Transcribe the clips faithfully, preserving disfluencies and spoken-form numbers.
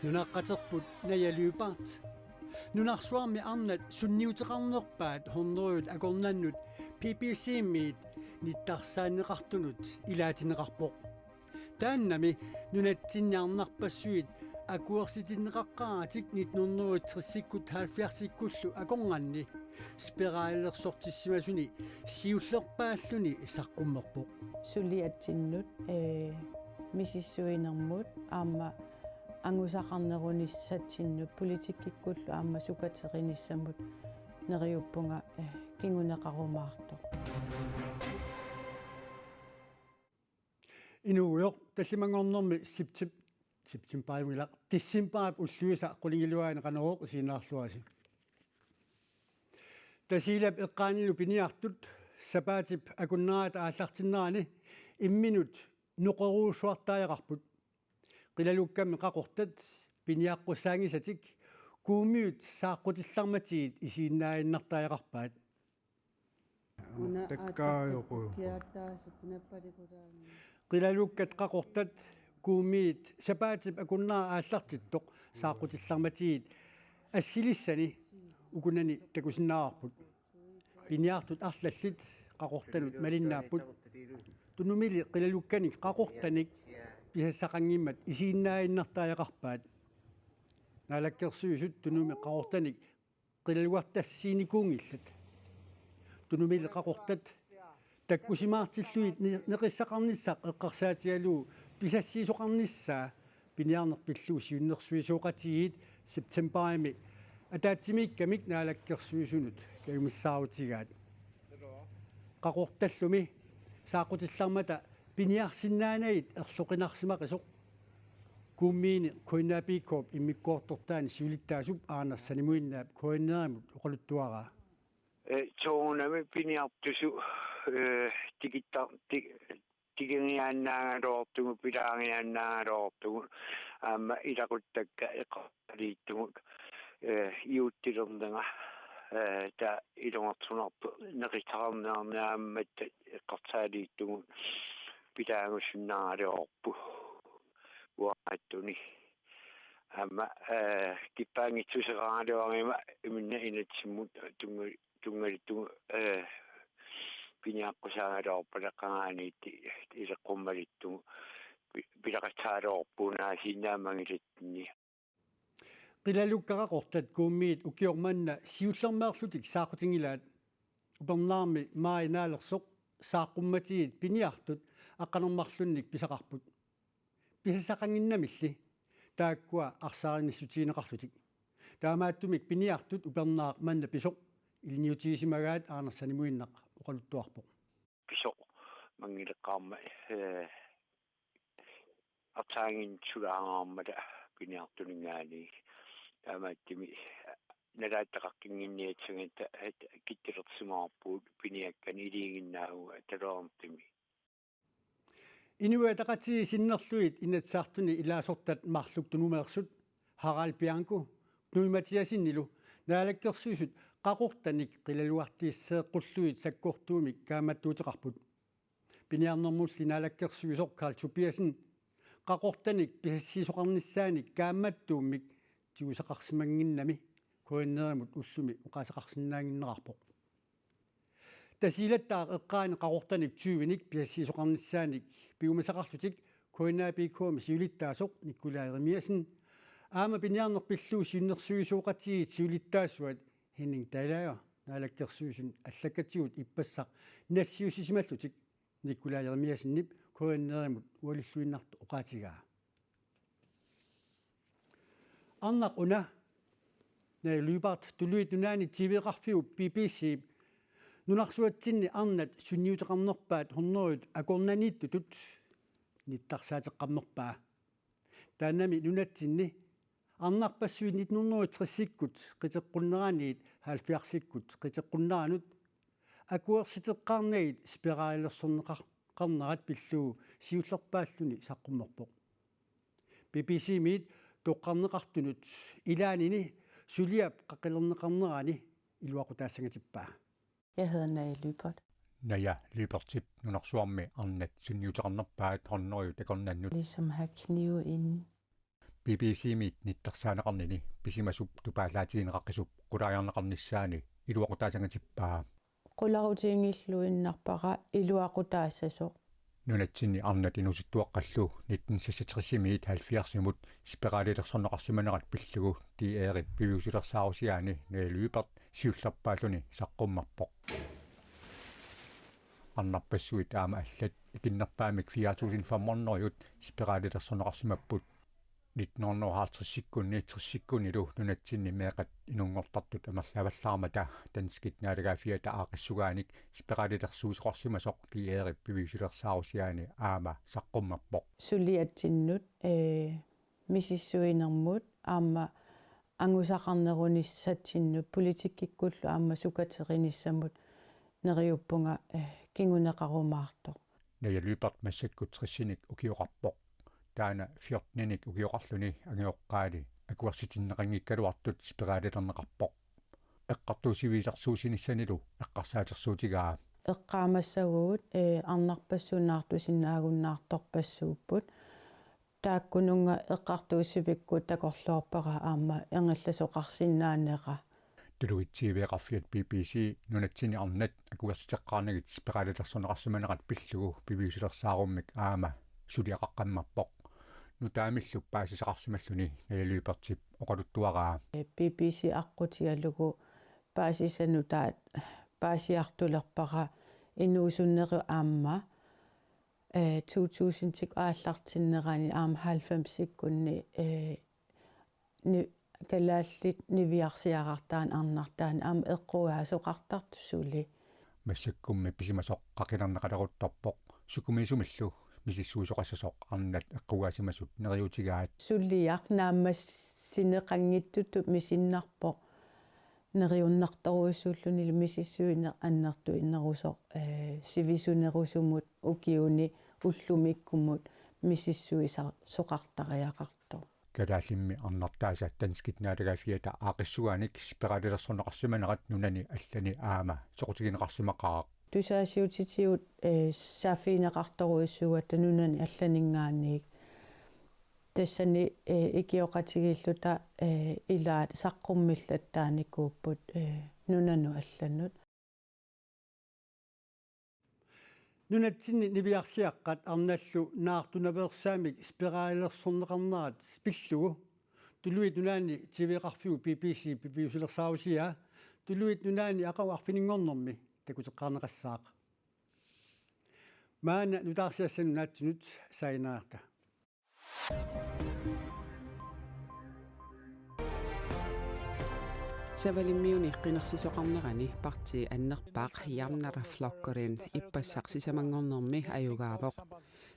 Nunaqqaterput Naja Lyberth. Nunarsuarmi arnat sunniuteqarnerpaat hundredet akornannut B B C-miit nittarsaanneqartunut ilaatinneqarpoq. Taannami nunatsinni arnarpassuit akuersitinneqaqqaaratik nitten hundrede tresikkut halvfjerdsikkullu akornanni spiralersortissimasuni siullerpaalluni saqqummerpoq. Suliatsinnut, ee, misissuinermut aamma angusaqarnerunissatsinnut politikkikkullu aamma sukaterinissamut neriuppunga, ee, kinguneqarumaartoq. Inuugujoq, tallimanngornermi septem-, septembarip ila, decembarip ulluisa qulingiluaani Qanorooq isiginnaarluarisi. Tasiilap eqqaanilu piniartut sapaatip akunnerata aallartinnerani imminut noqerujussuartariaqarput. Qilalukkammi qaqortat piniaqqussaanngisatik Kuummiut saaqqutillarmatigit isiginnaaginnartariaqarpaat. Una takaajoqu. Aattarpakkiartaasut nappalikulaanni. Qilalukkat qaqortat Kuummiit sapaatip akunnera aallartittoq saaqqutillarmatigit assilissani ukunani takusinnaavarput. Piniartut arlallit qaqortanut malinnaapput. Tunumili qilalukkanik qaqortanik pisassaqanngimmat isiginnaaginnartariaqarpaat. Naalakkersuisut Tunumi qaqortanik qilalugartassiinikuunngillat. Tunumili qaqortat takkusimaartillugit ne-, neqissaqarnissaq eqqarsaatigalugu pisassiisoqarnissaa piniarneq pillugu siunnersuisoqatigiit septembarimi ataatsimiikkamik naalakkersuisunut kajumissaarutigaat. Qaqortallumi saaqqutillarmata piniarsinnaanagit erloqinarsimaqisoq Kuummiini K N A P K-p immikkoortortaani siulittaasup Anders Sanimuinnap K N R-imut oqaluttuaraa. Ee, soorunami piniartusu, ee, tikitta-, ti-, tikingiaannaagaluartugut, pilaariaannaagaluartugut, aamma ilaquttakka eqqarsaatigalugit, ee, iuttilerninga, ee, taava ilungersunarpoq neqissaqarniarneq aamma eqqarsaatigalugu pilaarusunnaagaluarpoq uattuni. Aamma, ee, kippaanngissuseqaraluaruma iminna inatsimmut tunnga-, tunngatillugu, ee, piniaqqusaagaluarpalaqaraaniit ileqqummaluttugu pi-, pilaqattaagaluarpugut naasiinnaamangilatsinni. Qilalukkat qaqortat Kuummiit ukioq manna siullermeerlutik saaqqutinngilaat. Upernaarmi Maaji Naalersoq saaqqummatigiit piniartut aqqaneq-marlunnik pisaqarput. Pisassaqannginnamilli taakkua arsaarinnissutigineqarlutik. Taamaattumik piniartut upernaaq manna pisoq ilinniutigisimagaat Anders Sanimuinnaq oqaluttuarpoq. Pisoq manngileqqaarmat, ee, arsaanngitsulaaraarmata piniartuninngaanniit. Taamaattumik nalaattaqaqqinnginniassagatta kittilersimaarpugut piniakkanik iliginnaagu talernertimi. Inuit Ataqatigiit sinnerlugit Inatsisartuni ilaasortat marluk tunumeersut Harald Bianco Knud Mathiassenilu Naalakkersuisut qaqortanik qilalugartisseeqqullugit sakkortuumik kaammattuuteqarput. Piniarnermulli naalakkersuisoq Karl Tobiassen qaqortanik pisassiisoqarnissaanik kaammattuummik tigusaqarsimannginnami K N R-imut ullumi oqaaseqarsinnaannginnerarpoq. Tasiilattaaq eqqaani qaqortanik tyvenik pisassiisoqarnissaanik piumasaqarlutik K N A P K-mi siulittaasoq Nikolaj Jeremiassen aamma piniarneq pillugu siunnersuisoqatigiit siulittaasuat Henning Dalager Naalakkersuisuni allakkatigut ippassaq nassiussisimallutik Nikolaj Jeremiassenip K N R-imut ualilluinnartoq oqaatigaa. Arnaq una, Naja Lyberth, Tuluit Nunaanni T V-qarfiup B B C-p nunarsuatsinni arnat sunniuteqarnerpaat hundredet akornanniittutut nittarsaateqqammerpaa. Taannami nunatsinni arnarpassuit nitten hundrede tresikkut qiteqqunneraniit halvfjerdsikkut qiteqqunneranut akuersiteqqaarnagit spiralersorneqar-, qarnerat pillugu siullerpaalluni saqqummerpoq. B B C-miit toqqarneqartunut ilaanini suliap qaqilerneqarnerani iluaqutaassangatippaa. Jeg hedder Naja Lyberth. Naja Lyberthip nunarsuarmi arnat sunniuteqarnerpaat hundredet akornannut. Ligesom have knive inde. B B C-mit nittersaaneqarnini pisimasup tupallaatigineqaqisup qulaajarneqarnissaani iluaqutaassangatippaa. Qularutiginngilluinnarpara iluaqutaassasoq. Nunatsinni arnat inuusuttuaqqallu nitten seksogtres-imiit halvfjerds-imut spiralilersorneqarsimanerat pillugu D R-ip piviusulersaarusiaani Naja Lyberth siullerpaalluni saqqummerpoq. Arnarpassuit aamma allat ikinnerpaamik fire tusind fem hundrede spiralilersorneqarsimapput. Nitten hundrede og halvtreds-ikkunni tres-ikkunnilu nunatsinni meeqqat inunngortartut amerlavallaarmata danskit naalagaaffiata aaqqissugaanik spiralilersuisoqarsimasoq D R-ip piviusulersaarusiaani aamma saqqummerpoq. Suliatsinnut, ee, misissuinermut aamma angusaqarnerunissatsinnut politikkikkullu aamma sukaterinissamut neriuppunga, ee, kinguneqarumaartoq. Naja Lyberth massakkut tresinik ukioqarpoq. Taanna fjorteninik ukioqarluni angajoqqaali akuersitinneqanngikkaluartut spiralilerneqarpoq. Eqqartuussivilersuusinissanilu eqqarsaatersuutigaa. Eqqaamassagutsigu, ee, arnarpassuit naartusinnaagunnaartorpassuupput. Taakkununnga eqqartuussivikkut takorloorpara aamma ingerlasoqarsinnaanera. Tuluit T V-qarfiat B B C nunatsinni arnat akuersiteqqaarnagit spiralilersorneqarsimanerat pillugu piviusulersaarummik aamma suliaqaqqammerpoq. Nutaamillu paasisaqarsimalluni Naja Lyberthip oqaluttuaraa. B B C aqqutigalugu paasisat nutaat paasiartulerpara inuusunnerit aamma, ee, to tusindikkut aallartinnerani aamma halvfemsikkunni, ee, ni-, kalaallit niviarsiarartaat arnartaani aamma eqqugaasoqartartut suli. Massakkummi pisimasoq qaqilerneqaleruttorpoq, sukumiisumillu misissuisoqassasoq arnat eqqugaasimasut neriuutigaat. Suliaq naammassineqanngitsutut misinnarpoq. Neriunnertorujussuullunilu misissuineq annertuinerusoq, ee, sivisunerusumut ukiuni ullumikkumut misissuisoqartariaqartoq. Kalaallimmi arnartaasa danskit naalagaaffiata aaqqissugaanik spiralilersorneqarsimanerat nunani allani aamma soqutigineqarsimaqaaq. Tusagassiuutitigut, ee, saaffigineqartorujussuugatta nunani allaninngaanniit. Tassani, ee, ikioqatigiilluta, ee, ilaat saqqummillattaarnikuupput, ee, nunanut allanut. Nunatsinni niviarsiaqqat arnallu naartunaveersaamik spiralilersorneqarnerat pillugu Tuluit Nunaanni T V-qarfiup B B C piviusulersaarusiaa Tuluit Nunaanni aqagu arfininngornermi takuteqqaarneqassaaq. Maanna nutaarsiassanut naatsinut sainaarta. Savalimmiuni qinersisoqarnerani partii annerpaaq Javnaðarflokkurin ippassaq sisamanngornermi ajugaavoq.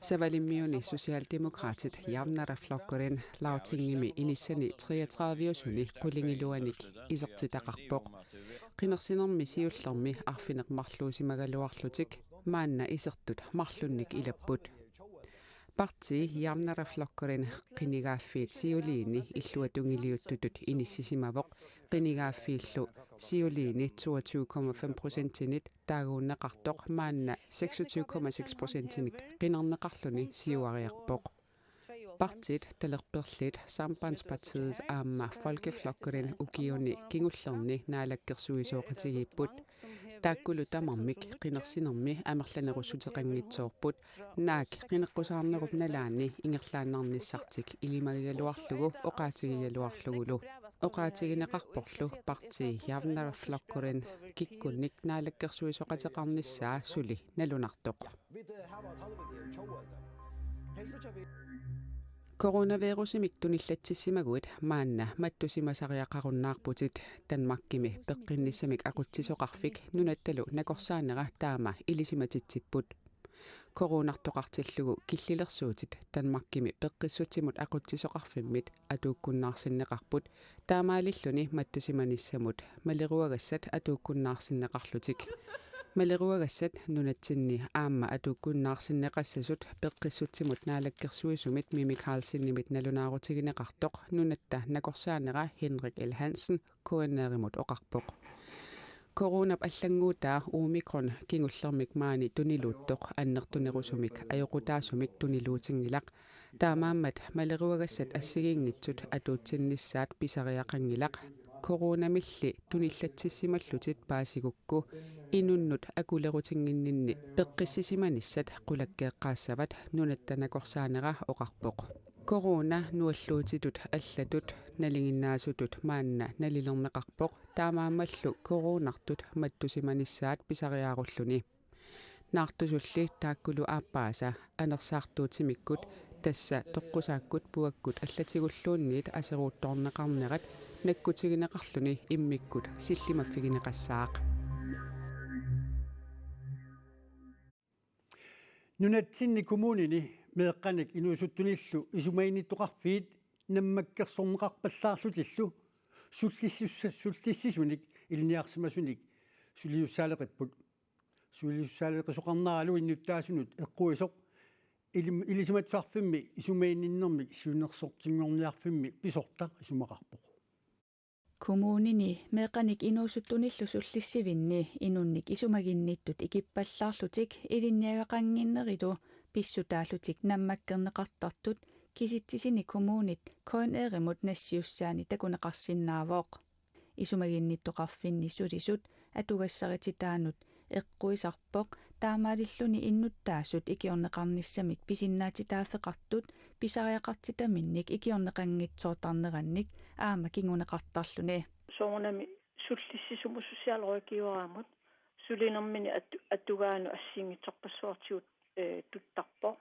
Savalimmiuni Socialdemokraatit Javnaðarflokkurin Lagtingimi inissani treogtredive-usuni qulingiluanik isertitaqarpoq. Qinersinermi siullermi arfineq-marluusimagaluarlutik maanna isertut marlunnik ilapput. Partii Javnaðarflokkurin qinigaaffiit siuliini illuatungiliuttutut inissisimavoq, qinigaaffiillu siuliini toogtyve komma fem procentinit taaguunneqartoq maanna seksogtyve komma seks procentinik qinerneqarluni siuariarpoq. Partiit talerperliit Sambandspartiet aamma Fólkaflokkurin ukiuni kingullerni naalakkersuisooqatigiipput. Taakkulu tamarmik qinersinermi amerlanerussuteqanngitsoorput, naak qineqqusaarnerup nalaani ingerlaannarnissartik ilimagigaluarlugu oqaatigigaluarlugulu. Oqaatigineqarporlu partii Javnaðarflokkurin kikkunnik naalakkersuisooqateqarnissaa suli nalunartoq. Coronavirusimik tunillatsissimaguit maanna mattusimasariaqarunnaarputit. Danmarkimi peqqinnissamik aqutsisoqarfik nunattalu nakorsaanera taama ilisimatitsipput. Coronartoqartillugu killilersuutit Danmarkimi peqqissutsimut aqutsisoqarfimmit atuukkunnaarsinneqarput, taamaalilluni mattusimanissamut maleruagassat atuukkunnaarsinneqarlutik. Maleruagassat nunatsinni aamma atuukkunnaarsinneqassasut peqqissutsimut naalakkersuisumit Mimi Karlsenimit nalunaarutigineqartoq nunatta nakorsaanera Henrik L. Hansen K N R-imut oqarpoq. Coronap allannguutaa Omicron kingullermik maani tuniluuttoq annertunerusumik ajoqutaasumik tuniluutinngilaq. Taamaammat maleruagassat assigiinngitsut atuutsinnissaat pisariaqanngilaq. Coronamilli tunillatsissimallutit paasigukku inunnut akulerutinnginninni peqqissisimanissat qulakkeeqqaassavat, nunatta nakorsaanera oqarpoq. Corona nualluutitut allatut nalinginnaasutut maanna nalilerneqarpoq, taamaammallu coronartut mattusimanissaat pisariaarulluni. Naartusulli taakkulu aappaasa anersaartuutimikkut, tassa toqqusaakkut puakkut allatigulluunniit aseruuttoorneqarnerat nakkutigineqarluni immikkut sillimaffigineqassaaq. Nunatsinni kommunini meeqqanik inuusuttunillu isumaginnittoqarfiit nammakkersorneqarpallaarlutillu sullissisussa-, sullissisunik ilinniarsimasunik sulisussaaleqipput. Sulisussaaleqisoqarneralu innuttaasunut eqquisoq ilim-, Ilisimatusarfimmi isumaginninnermik siunnersortinngorniarfimmi pisortaq isumaqarpoq. Kommunini meeqqanik inuusuttunillu sullissivinni inunnik isumaginnittut ikippallaarlutik ilinniagaqannginnerilu pissutaallutik nammakkerneqartartut kisitsisini kommunit K N R-imut nassiussaani takuneqarsinnaavoq. Isumaginnittoqarfinni sulisut atugassarititaannut eqquisarpoq, taamaalilluni innuttaasut ikiorneqarnissamik pisinnaatitaaffeqartut pisariaqartitaminnik ikiorneqanngitsoortarnerannik aamma kinguneqartarluni. Soorunami sullissisumut socialrådgiverimut sulinermini atu-, atugaanut assigiinngitsorpassuartigut, eh, tuttarpoq.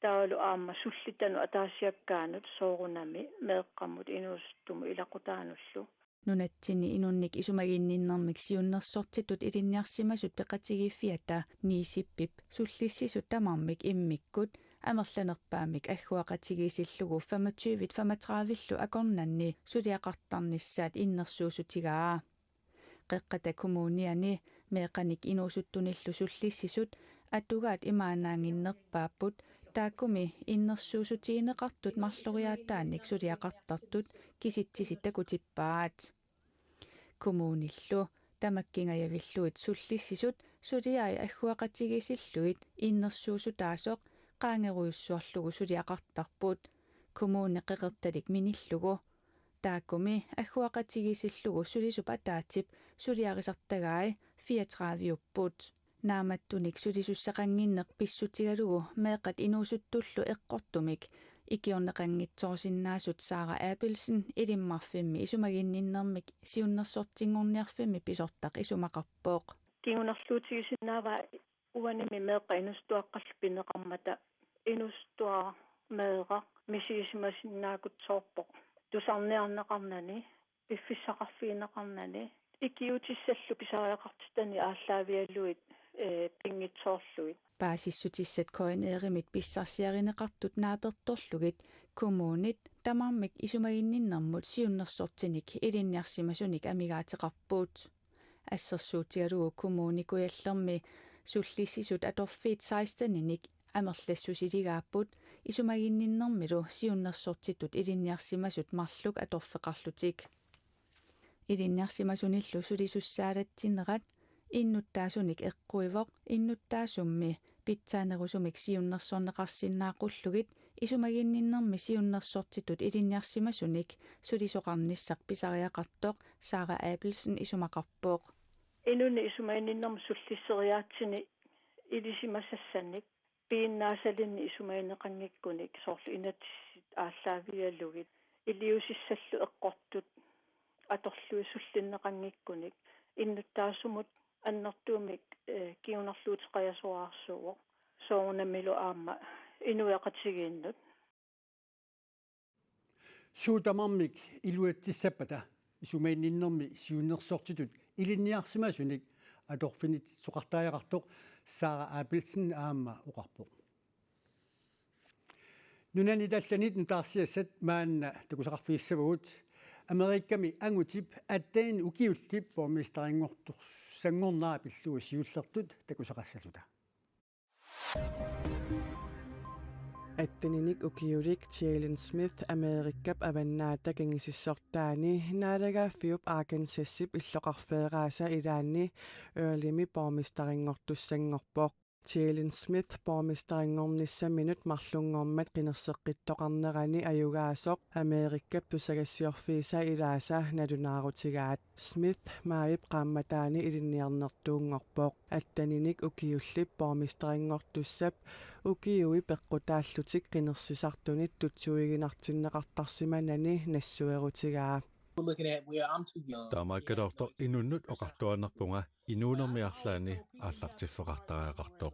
Taavalu aamma sullitanut ataasiakkaanut soorunami meeqqamut inuusuttumut ilaqutaanullu. Nunatsinni inunnik isumaginninnermik siunnersortitut ilinniarsimasut peqatigiiffiata Niisipip sullissisut tamarmik immikkut amerlanerpaamik agguaqatigiissillugu femogtyve femogtredive-llu akornanni suliaqartarnissaat innersuussutigaa. Qeqqata Kommuniani meeqqanik inuusuttunillu sullissisut atugaat imaannaannginnerpaapput, taakkumi innersuussutigineqartut marloriaataannik suliaqartartut kisitsisit takutippaat. Kommunillu tamakkingajavillugit sullissisut suliai agguaqatigiissillugit innersuussutaasoq qaangerujussuarlugu suliaqartarput, kommuni qeqertalik minillugu. Taakkumi agguaqatigiissillugu sulisup ataatsip suliarisartagai fireogtredive-upput. Naammattunik sulisussaqannginneq pissutigalugu meeqqat inuusuttullu eqqortumik ikiorneqanngitsoorsinnaasut Sara Abelsen Ilimmarfimmi isumaginninnermik siunnersortinngorniarfimmi pisortaq isumaqarpoq. Kingunerluutigisinnaavaa uanimi meeqqat inuusuttuaqqallu pineqarmata inuusuttuaq meeraq misigisimasinnaakutsoorpoq tusarniarneqarnani, piffissaqarfigineqarnani, ikiuutissallu pisariaqartitani aallaavigalugit, eh, pinngitsoorlugit. Paasissutissat K N R-imit pissarsiarineqartut naapertorlugit kommunit tamarmik isumaginninnermut siunnersortinik ilinniarsimasunik amigaateqarput. Assersuutigalugu Kommune Kujallermi sullissisut atorfiit seksten-inik amerlassusiligaapput, isumaginninnermilu siunnersortitut ilinniarsimasut marluk atorfeqarlutik. Ilinniarsimasunillu sulisussaalatsinerat innuttaasunik eqquivoq, innuttaasummi pitsaanerusumik siunnersorneqarsinnaaqullugit isumaginninnermi siunnersortitut ilinniarsimasunik sulisoqarnissaq pisariaqartoq Sara Abelsen isumaqarpoq. Inunnik isumaginninnermut sullisseriaatsini ilisimasassanik piginnaasalinnik isumagineqanngikkunik, soorlu inatsisit aallaavigalugit, iliuusissallu eqqortut atorlugit sullinneqanngikkunik, innuttaasumut annertuumik, eh, kingunerluuteqajasoraarsuuvoq, soorunamilu aamma inuiaqatigiinnut. Suut tamarmik iluatsissappata isumaginninnermi siunnersortitut ilinniarsimasunik atorfinitsisoqartariaqartoq Sara Abelsen aamma oqarpoq. Nunanit allanit nutaarsiassat maanna takusaqarfigissavagut. Amerikami angutip atten ukiullip borgmesterinngortussanngornera pillugu siullertut takusaqassalluta. Atteninik ukiulik Jalen Smith Amerikap avannaata kangisissortaani naalagaaffiup Arkansasip illoqarfeeraasa ilaanni Earlimi borgmesterinngortussanngorpoq. Jalen Smith borgmesterinngornissaminut marlunngormat qinerseqqittoqarnerani ajugaasoq Amerikap tusagassiorfiisa ilaasa nalunaarutigaat. Smith maajip qaammataani ilinniarnertuunngorpoq. Atteninik ukiullip borgmesterinngortussap ukiui peqqutaallutik qinersisartunit tutsuiginartinneqartarsimanani nassuerutigaa. We're looking at where I'm too young. Taamaakkaloortoq inunnut oqartuaannarpunga inuunermi arlaanni aallartiffeqartariaqartoq.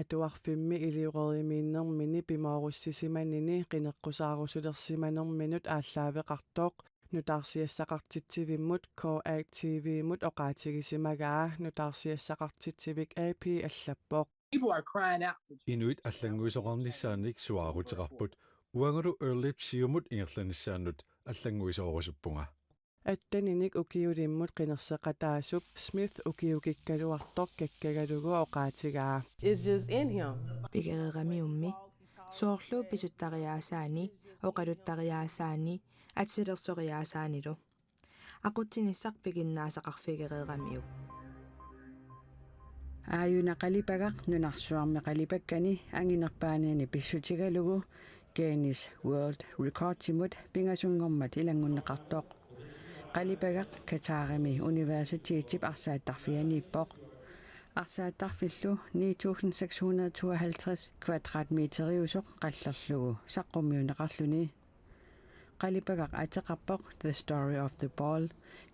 Atuarfimmi iliuuseqarnermini pimoorussisimanini qineqqusaarusulersimanerminut aallaaveqartoq nutaarsiassaqartitsivimmut K A T V-mut oqaatigisimagaa nutaarsiassaqartitsivik A P allappoq. People are crying out for change. Inuit allannguisoqarnissaannik suaaruteqarput, uangalu Earlip Siumut ingerlanissaannut allannguisoorusuppunga. Atteninik ukiulimmut qinerseqataasup Smith ukiukikkaluartoq kakkagalugu oqaatigaa. It's just in him. Pigereeramiummi, soorlu pisuttariaasaani, oqaluttariaasaani, atilersoriaasaanilu. Aqutsinissaq piginnaasaqarfigereeramiuk. Aajuna qalipagaq nunarsuarmi qalipakkani anginerpaanini pissutigalugu Guinness World Recordsimut pingasunngormat ilanngunneqartoq. Qalipagaq Qatarimi universitetip arsaattarfianiippoq. Arsaattarfillu ni tusind seks hundrede tooghalvtreds kvadratmeteriusoq qallerlugu saqqummiunneqarluni. Qalipagaq ateqarpoq The Story of the Ball,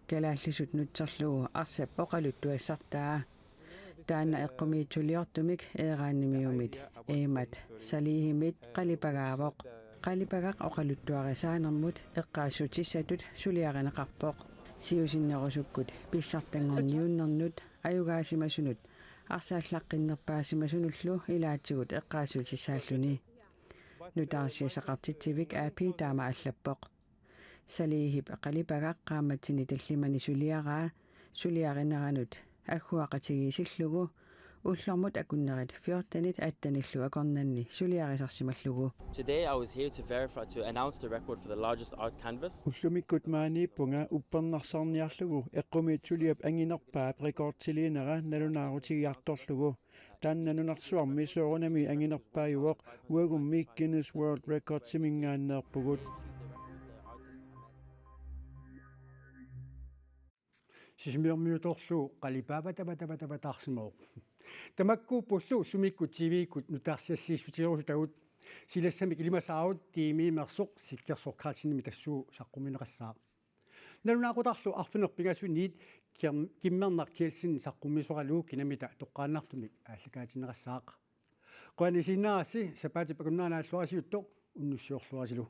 kalaallisut nutserlugu arsap oqaluttuassartaa. Taanna eqqumiitsuliortumik Iranimiumit Emad Salihimit qalipagaavoq. Qalipagaq oqaluttuarisaanermut eqqaassutissatut suliarineqarpoq. Siusinnerusukkut pissartanngorniunnernut ajugaasimasunut arsaallaqqinnerpaasimasunullu ilaatigut eqqaassutissaalluni. Nutaarsiassaqartitsivik A P taama allappoq. Salihip qalipagaq qaammatini tallimani suliaraa suliarineranut agguaqatigiissillugu ullormut akunnerit fjortenit attenillu akornanni suliarisarsimallugu. Today I was here to verify, to announce the record for the largest art canvas. Ullumikkut maaniippunga uppernarsarniarlugu eqqumiitsuliap anginerpaap rekordiliinera nalunaarutigiartorlugu. Taanna nunarsuarmi soorunami anginerpaajuvoq, uagummi Guinness World Recordsiminngaanneerpugut. Sisimiormiutorlu qalipaavatavatavataarsimavoq. Tamakkuuppullu ullumikkut T V-kkut nutaarsiassiissutigerusutagut. Silassamik ilimasaarut Tiimi Mersuq Sikkersoq Carlsenimit tassuugu saqqummiunneqassaaq. Nalunaaqutarlu arfineq-pingasuniit Kim-, Kimmernaq Kielsen saqqummiisoralugu kinamita toqqaannartumik aallakaatinneqassaaq. Qujanaq isiginnaarassi, sapaatip akunnerani naalluarisiuttoq unnussiorluarisilu.